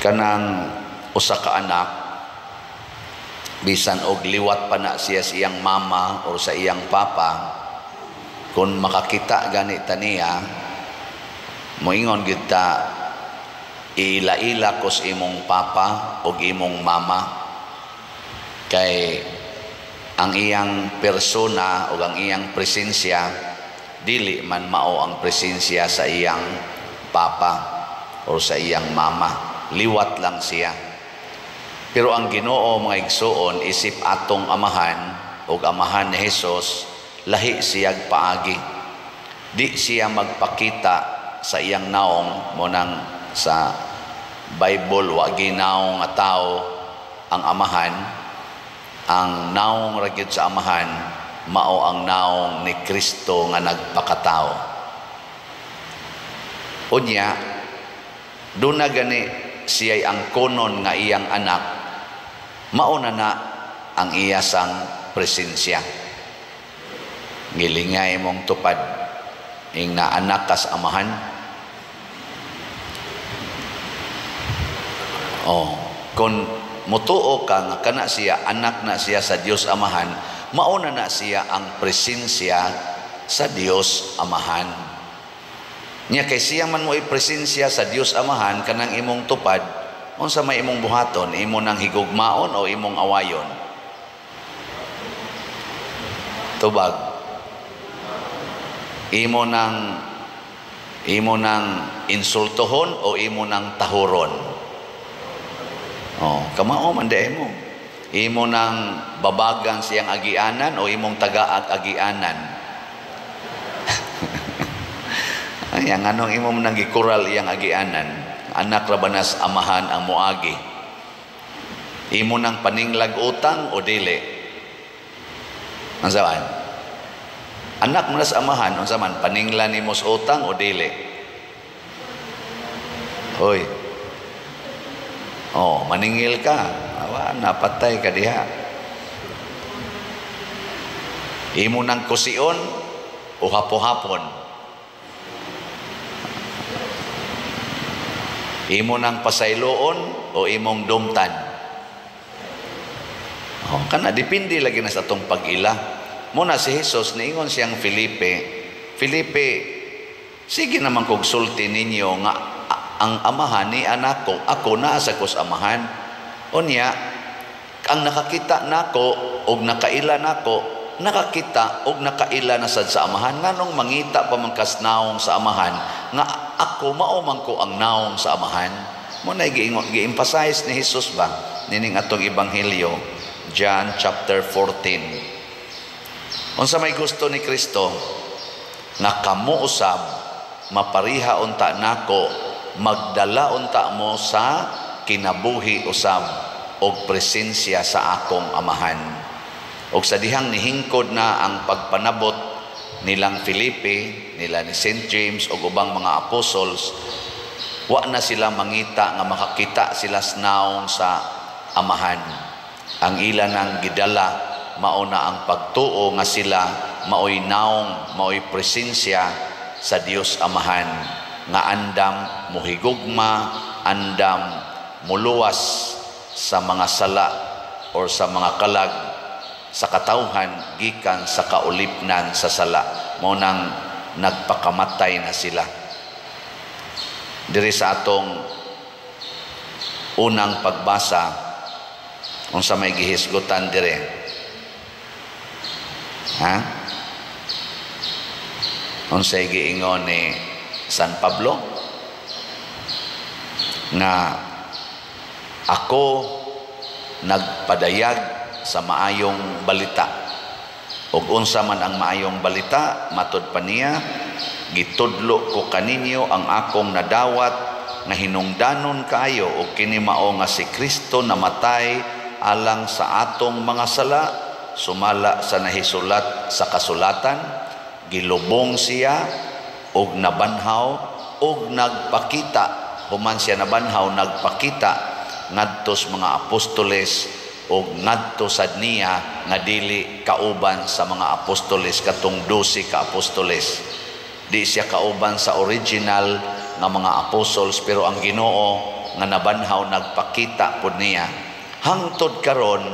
Kanang usa ka anak, bisan og liwat pa na siya sa iyang mama or sa iyang papa, kung makakita gani ta niya, moingon gyud ta, "Iila-ila ko sa imong papa o imong mama," kay ang iyang persona o ang iyang presensya dili man mao ang presensya sa iyang papa o sa iyang mama. Liwat lang siya. Pero ang Ginoo, mga igsuon, isip atong Amahan o Amahan ni Jesus, lahi siyag paagi. Di siya magpakita sa iyang naong. Mao nang sa Bible, wa ginaong nga tao ang Amahan. Ang naong ra gyud sa Amahan mao ang naong ni Kristo nga nagpakatao. Unya duna gani siya'y ang konon nga iyang anak, mao na na ang iya sang presensya. Ngilingay mong tupad ing na anak kas Amahan. Oh, kung mutuo ka nga kana siya anak na siya sa Dios Amahan, mao na na siya ang presensya sa Dios Amahan. Nya kay siya man mo presensya sa Dios Amahan, kanang imong tupad, unsa may imong buhaton? Imo nang higugmaon o imong awayon? Tubag. Imo nang insultohon o imo nang tahuron? Oh, kamao man di mo. Imo nang babagan siyang agianan o imong tagaag agianan? Ay, ang anong imo nang gikural iyang agianan? Anak ra ba nas Amahan ang muagi? Imo nang paninglag utang o dili? Unsa man? Anak mo na sa Amahan, unsa man, paninglan nimo sa utang o dili? Hoy. Oh, maningil ka. Awa, napatay ka diha. Imo nang kusion o hapo-hapon? Imo nang pasayloon o imong dumtan? Oh, kana depende lagi na sa atong pag-ila. Muna si Jesus niingon siyang Felipe, "Felipe, sige naman kog sulti ninyo nga ang Amahan ni anak ko, ako naa sa kos Amahan. Unya, ang nakakita nako og nakaila nako, nakakita og nakaila na sad sa Amahan. Nganong mangita pa man kas naong sa Amahan nga ako mao man ko ang naong sa Amahan?" Mo na gi-emphasize ni Jesus ba nining atong ebanghelyo, John chapter 14. Unsa may gusto ni Kristo? Nga kamo usab mapariha unta nako, magdala unta mo sa kinabuhi usab og presensya sa akong Amahan. Og sa dihang nihingkod na ang pagpanabot nilang Felipe, nila ni St. James og ubang mga apostles, wa na sila mangita nga makakita sila sa naong sa Amahan. Ang ila nang gidala mao na ang pagtuo nga sila maoy naong, maoy presensya sa Dios Amahan, nga andam muhigugma, andam muluwas sa mga sala or sa mga kalag sa katawhan gikan sa kaulipnan sa sala. Mao nang nagpakamatay na sila. Diri sa atong unang pagbasa, unsa may gihisgutan dire? Ha? Unsay giingon ni San Pablo? Nga ako nagpadayag sa maayong balita. Ug unsa man ang maayong balita, matud pa niya, "Gitudlo ko kaninyo ang akong nadawat nga hinungdanon kaayo, ug kini mao nga si Kristo namatay alang sa atong mga sala sumala sa nahisulat sa kasulatan, gilubong siya og nabanhaw og nagpakita, human siya nabanhaw, nagpakita ngadto sa mga apostoles og ngadto sad niya nga dili kauban sa mga apostoles, katong 12 ka apostoles. Di siya kauban sa original nga mga apostles, pero ang Ginoo nga nabanhaw nagpakita pud niya. Hangtod karon,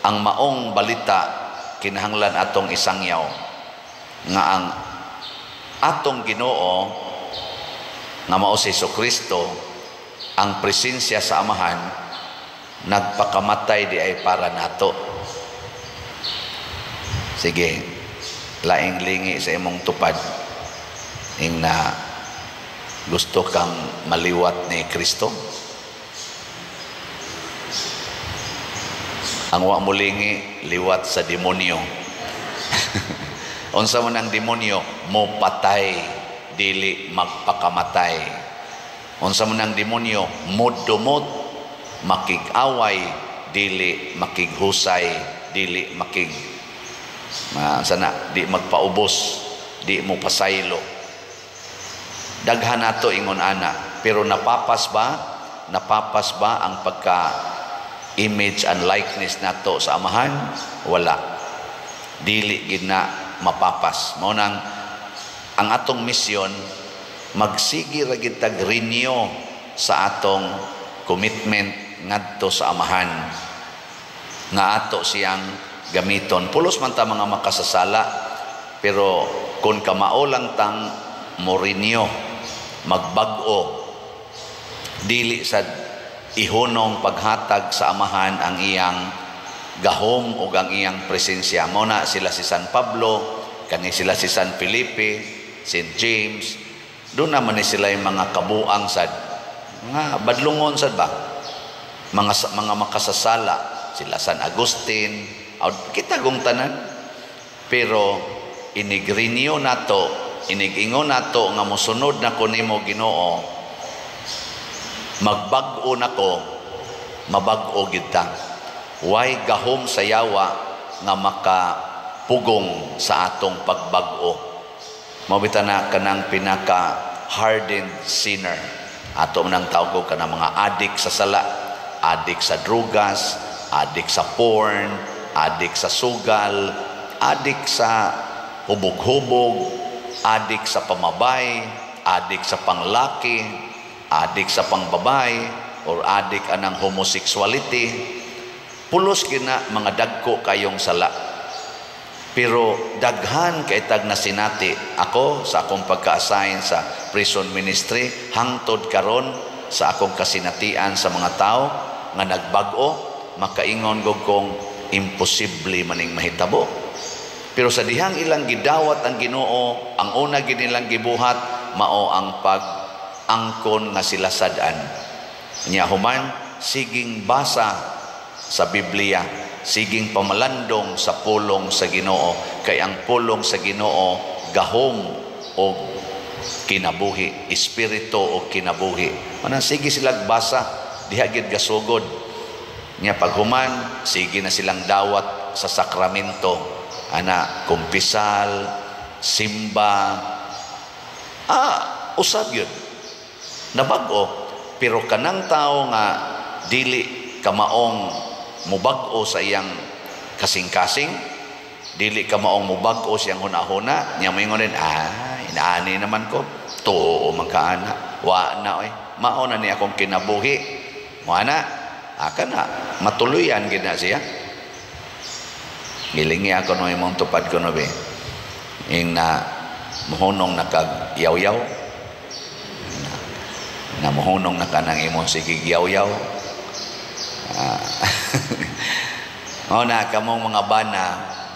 ang maong balita kinahanglan atong isangyaw nga ang atong Ginoo nga mao si Kristo, ang presensya sa Amahan, nagpakamatay diay para nato. Sige, laing lingi sa imong tupad ing na gusto kang maliwat ni Kristo. Ang wa mo lingi, liwat sa demonyo. Unsa man ang demonyo? Mo patay, dili magpakamatay. Unsa man ang demonyo? Modumot, makig-away, dili makighusay, dili makig sana, di magpaubos, di mo pasaylo. Daghan nato ingon ana, pero napapas ba? Napapas ba ang pagka image and likeness nato sa Amahan? Wala. Dili gid na mapapas. Mao nang ang atong misyon, magsige ra gid tag renew sa atong commitment ngadto sa Amahan nga ato siyang gamiton. Pulos man ta mga makasasala, pero kung kamao lang tang mo-renew, magbag-o, dili sa ihunong paghatag sa Amahan ang iyang gahom o ang iyang presensya. Mao na sila si San Pablo, kani sila si San Felipe, St. James, doon naman ni sila yung mga kabuang sad, mga badlungon sad ba? Mga makasasala, sila San Agustin, kita gong tanan. Pero inigrinyo nato, inigingon nato nga mosunod na ko nimo Ginoo, magbag-o nako, mabag-o gid ta. Way gahom sa yawa nga makapugong sa atong pagbag-o. Mao bitaw na kanang pinaka hardened sinner. Ato nang tawag kanang mga adik sa sala, adik sa drugas, adik sa porn, adik sa sugal, adik sa hubog-hubog, adik sa pamabay, adik sa panglaki, adik sa pangbabay, or adik anang homosexuality. Pulos gina mga dagko kayong sala. Pero daghan kay tag na sinati ako sa akong pagka-assign sa prison ministry, hangtod karon sa akong kasinatian sa mga tao nga nagbag-o, makaingon gog kong imposible maning mahitabo. Pero sa dihang ilang gidawat ang Ginoo, ang una gid nilang gibuhat mao ang pag-angkon nga sila sad-an. Nya human siging basa sa Biblia, siging pamalandong sa pulong sa Ginoo, kay ang pulong sa Ginoo gahom og kinabuhi, espiritu og kinabuhi. Manang sige silang basa, diha gid gasugod. Nya paghuman, sige na silang dawat sa sakramento, ana kumpisal, simba, usab yun. Nabag-o, pero kanang tao nga dili kamaong mubag-o sa iyang kasing-kasing, dili kamaong mubag-o siyang hunahuna, niya moingon din, inaani naman ko, tuo man kaana, wa na oy, mao na ni akong kinabuhi, mo ana, aka na, matuluyan gid na siya. Gilingi ako no imong tupad ko no be, ing na muhunong na kag yaw-yaw, na muhunong na kanang imong sigig yaw-yaw. Mao na kamong mga bana,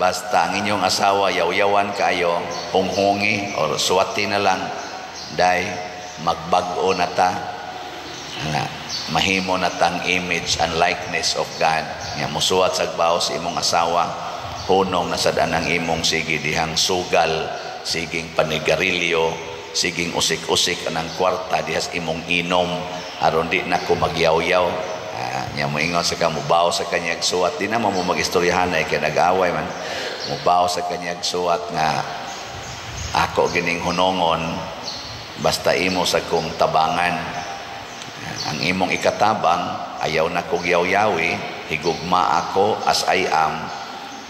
basta ang inyong asawa yaw-yawan kayo, hunghungi or suwati na lang, day magbag-o na ta, na mahimo na tang image and likeness of God. Nga musuwat sa baos imong asawa, hunong na sad ang imong sige dihang sugal, siging panigarilyo, siging usik-usik anang kwarta dihas imong inom aron di na ko magyaw-yaw. Nya moingon sa ka, mubaw sa kanyang suwat, di na mo magistoryahan ay kay nag-away man. Mubaw sa kanyang suwat nga ako gining hunongon, basta imo sa kong tabangan. Ang imong ikatabang, ayaw na kog yaw-yawi, higugma ako as I am,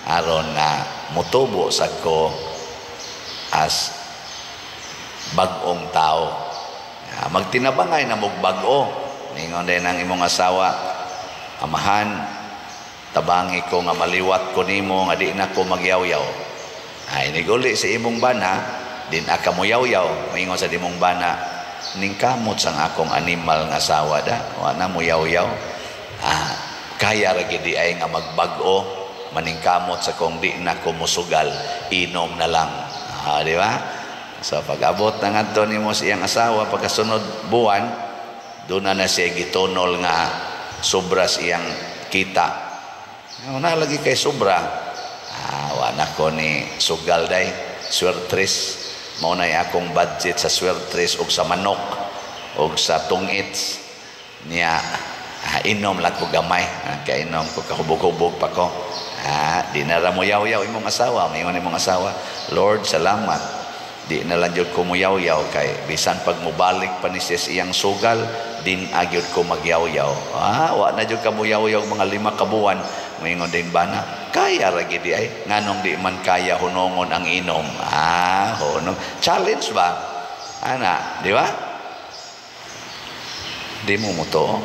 aron nga mutubo sa ko as bag-ong tao. Magtinabangay na mog bag-o. Ningon din ang imong asawa, "Amahan, tabangi ko nga maliwat ko nimo nga di na ko magyaw-yaw." Ay, niguli sa imong bana, din aka mo yaw-yaw. Maingon sa imong bana, "Ning kamot sang akong animal nga asawa da, wa na mo yaw-yaw." Kaya ra gid ay nga magbag-o, maningkamot sa kong di na ko musugal, inom na lang. Di ba? So pag-abot na ngadto nimo sa iyang asawa pagkasunod buwan, doon na na siya gitunol nga sobra sa iyang kita. Na lagi kay sobra. Wa na ko ni sugal day, swertres. Mao na akong budget sa swertres og sa manok og sa tungits. Niya, inom lang ko gamay. Kainom ko, kahubog-hubog pa ko. Di na ra mo yaw-yaw imong asawa. Mayon imong asawa, "Lord, salamat. Di na lang jud ko moyaw-yaw kay bisan pag mobalik pa ni siya sa iyang sugal, din agyod ko magyaw-yaw." Wa na jud ka moyaw-yaw mga 5 ka buwan. Moingon din bana, "Kaya ra gid ay, nganong di man kaya hunongon ang inom?" Hunong. Challenge ba? Ana, di ba? Di mo muto.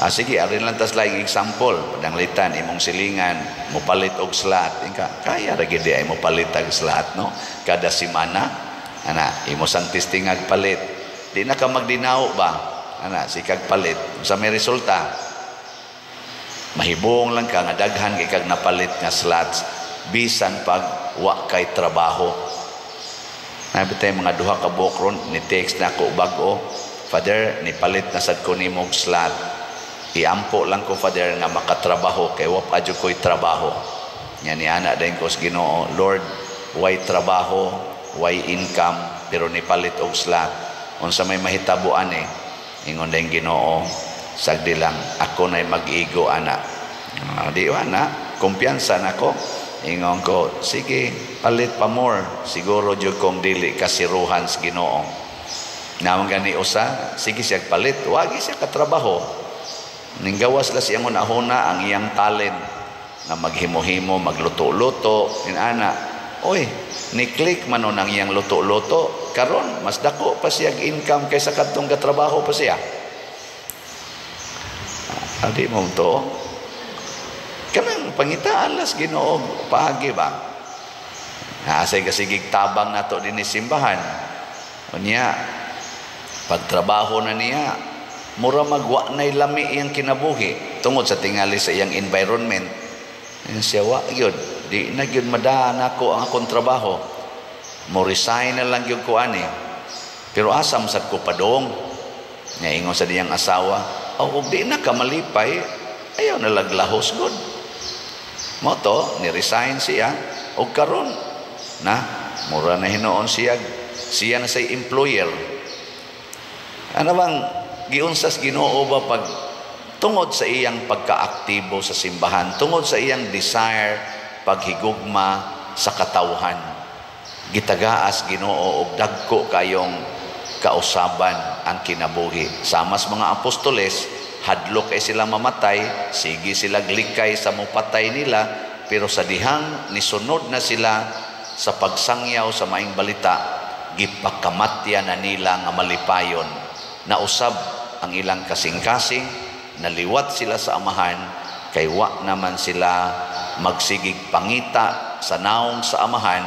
Sige, arin lang tas like example, pananglitan imong silingan mopalit og slot, inka, "Kaya ra gid ay mopalit og slot, no? Kada semana, ana, imo sang testingag palit. Di na ka magdinaw ba? Ana, sikag palit. Sa may resulta, mahibong lang ka nga daghan kay kag napalit nga slots bisan pag wa kay trabaho." Nabi tayo mga 2 ka buok ron, ni text na ako bag-o, "Father, nipalit na sad ko nimo og slot. Iampo lang ko, Father, nga makatrabaho kay wa pa jud ko'y trabaho." Nya ni ana dayon ko sa Ginoo, "Lord, way trabaho, way income, pero nipalit og slot. Unsa may mahitabo ani?" Ingon dayon Ginoo, "Sagdi lang, ako na'y mag-igo ana." Di ba na? Kumpiyansa nako. Ingon ko, "Sige, palit pa more. Siguro jud kong dili kasiruhan sa Ginoo." Naman gani usa, sige siya palit, wagi siya katrabaho. Ninggawas la siyang hunahuna ang iyang talent na maghimo-himo, magluto-luto, inana. Oy, ni-click man nun ang iyang luto-luto, karon mas dako pa siya income kaysa kadtong katrabaho pa siya. Adi mo to. Kanang pangitaan las Ginoo paagi ba? Asay kasigig tabang nato dinhi simbahan. Unya, pagtrabaho na niya, mura magwa na'y lami iyang kinabuhi tungod sa tingali sa iyang environment. Yan siya, wa yun. Di na yun madaan ako ang akong trabaho. Mo resign na lang yun ko ani. Pero asam sad ko padong. Nga ingon sa diyang asawa, "Oh, og di na ka malipay, ayaw na laglahos god." Mo to, ni-resign siya, og karon na, mura na hinuon siya, siya na say employer. Ano bang giunsas Ginoo ba pag tungod sa iyang pagkaaktibo sa simbahan, tungod sa iyang desire paghigugma sa katawhan, gitagaas Ginoo og dagko kayong kausaban ang kinabuhi. Samas mga apostoles, hadlok ay sila mamatay, sige sila glikay sa mupatay nila, pero sa dihang nisunod na sila sa pagsangyaw sa maing balita, gipakamatya na nila nga malipayon. Nausab ang ilang kasing-kasing, naliwat sila sa amahan, kay wa naman sila magsigig pangita sa naong sa amahan,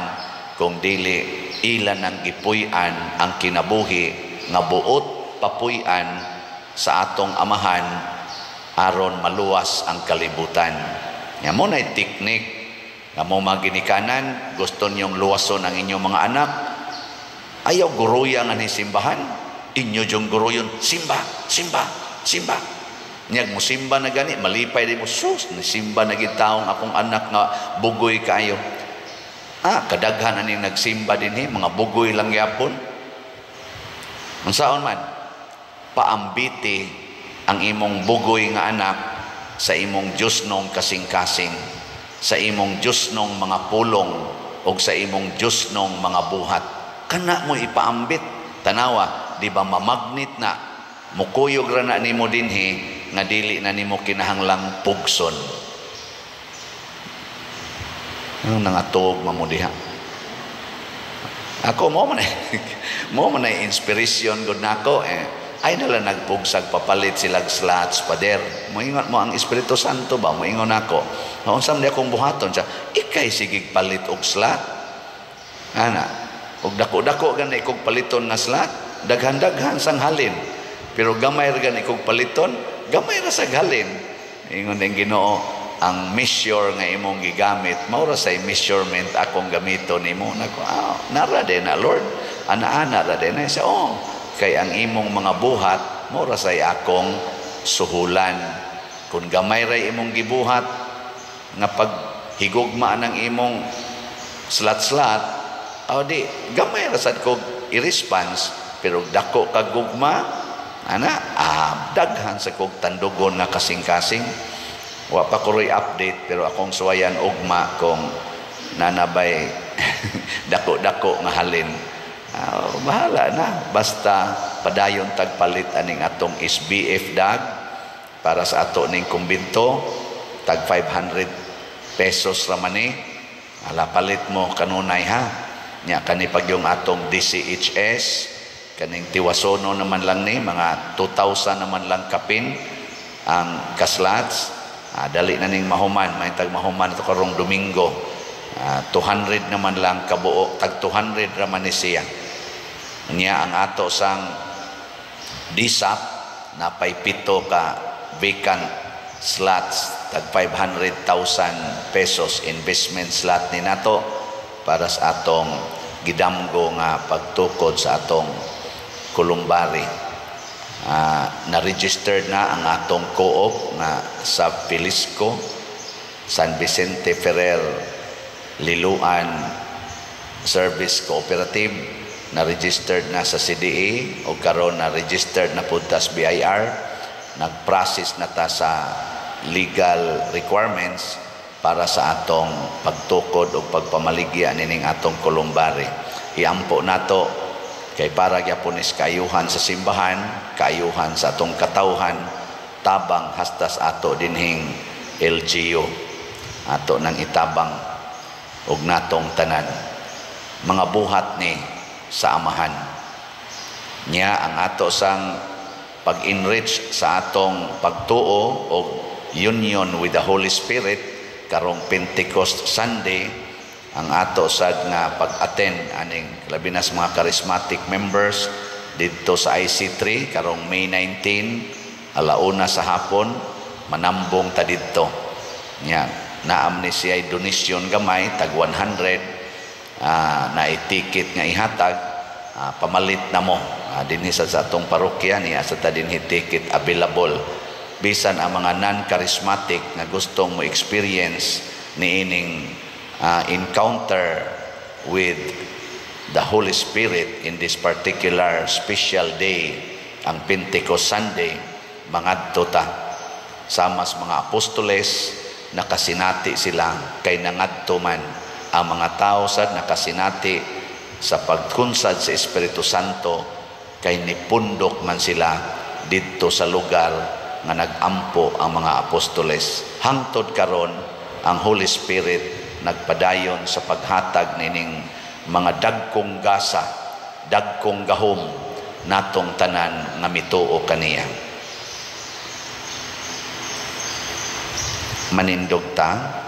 kung dili ila nang gipuy-an ang kinabuhi nga buot papuy-an sa atong amahan aron maluwas ang kalibutan. Nga mo na'y teknik nga mo maginikanan, gusto niyong luwason ang inyong mga anak, ayaw guruya nga ni simbahan, inyo diyong guruyon, simba, simba, simba. Niyag mo simba na gani, malipay di mo, sus, ni simba na gitaong akong anak nga bugoy kaayo. Kadaghan ani nagsimba dinhi, mga bugoy lang yapon. Unsaon man, paambiti ang imong bugoy nga anak sa imong Diyos nong kasing-kasing, sa imong Diyos nong mga pulong, o sa imong Diyos nong mga buhat. Kana mo ipaambit. Tanawa, di ba mamagnit na, mukuyog ra na nimo dinhi, nga dili na nimo kinahanglang pugson. Ang nangatog mamudiha. Ako mo man ay inspiration gud nako eh. Ay nala nagpugsag papalit silag slots, pader. Moingon mo ang Espiritu Santo ba? Moingon ako. Unsa man akong buhaton siya? Ikay sige palit og slot. Ana, og dako-dako gani kog paliton nga slot, daghan-daghan sang halin. Pero gamay ra gani kog paliton, gamay ra sa halin. Ingon ning Ginoo, ang measure nga imong gigamit mao ra say measurement akong gamiton nimo. Nako, ah, nara din na, Lord, ana-ana ra din na siya. Oh, kay ang imong mga buhat mao ra say akong suhulan. Kung gamay ra imong gibuhat nga paghigugma ng imong slat-slat, oh, di gamay ra sad kog i-response. Pero dako kag gugma ana, ah, daghan sa kog tandugon nga kasing-kasing. Wa pa ko update, pero akong suwayan ugma kung nanabay dako-dako nga halin. Bahala na, basta padayon tagpalit aning atong SBF dag para sa ato ning kumbinto. Tag 500 pesos ra man ni. Ala, palit mo kanunay ha. Nya kani pag yung atong DCHS, kaning Tiwasono naman lang ni, mga 2,000 naman lang kapin ang kaslots. Dali na ning mahuman, may tag mahuman ito karong Domingo. 200 naman lang kabuo, tag 200 ra man ni siya. Nya ang ato sang DSAP, napay 7 ka vacant slots, tag 500,000 pesos investment slot ni nato para sa atong gidamgo nga pagtukod sa atong columbary. Na-registered na ang atong co-op nga sa Pilisco, San Vicente Ferrer Liloan Service Cooperative, na registered na sa CDA o karon na registered na pud ta sa BIR. Nag-process na ta sa legal requirements para sa atong pagtukod o pagpamaligya nining atong columbary. Iampo nato kay para gyapon is kaayuhan sa simbahan, kaayuhan sa atong katawhan, tabang hastas ato dinhing LGU. Ato nang itabang og natong tanan. Mga buhat ni sa Amahan. Nya ang ato sang pag-enrich sa atong pagtuo og union with the Holy Spirit karong Pentecost Sunday, ang ato sad nga pag-attend aning labi na sa mga charismatic members didto sa IC3 karong May 19, 1:00 sa hapon, manambong ta didto. Nya naam ni siya donation gamay, tag 100, na ticket nga ihatag, pamalit na mo dinhi sa atong parokya niya sa ta dinhi ticket available. Bisan ang mga non-charismatic nga gustong mo experience niining encounter with the Holy Spirit in this particular special day, ang Pentecost Sunday, mangadto ta. Sama sa mga apostoles, nakasinati sila kay nangadto man ang mga tao sad nakasinati sa pagkunsad sa Espiritu Santo kay nipundok man sila didto sa lugar nga nagampo ang mga apostoles. Hangtod karon, ang Holy Spirit nagpadayon sa paghatag nining mga dagkong gasa, dagkong gahom natong tanan nga mituo kaniya. Manindog ta.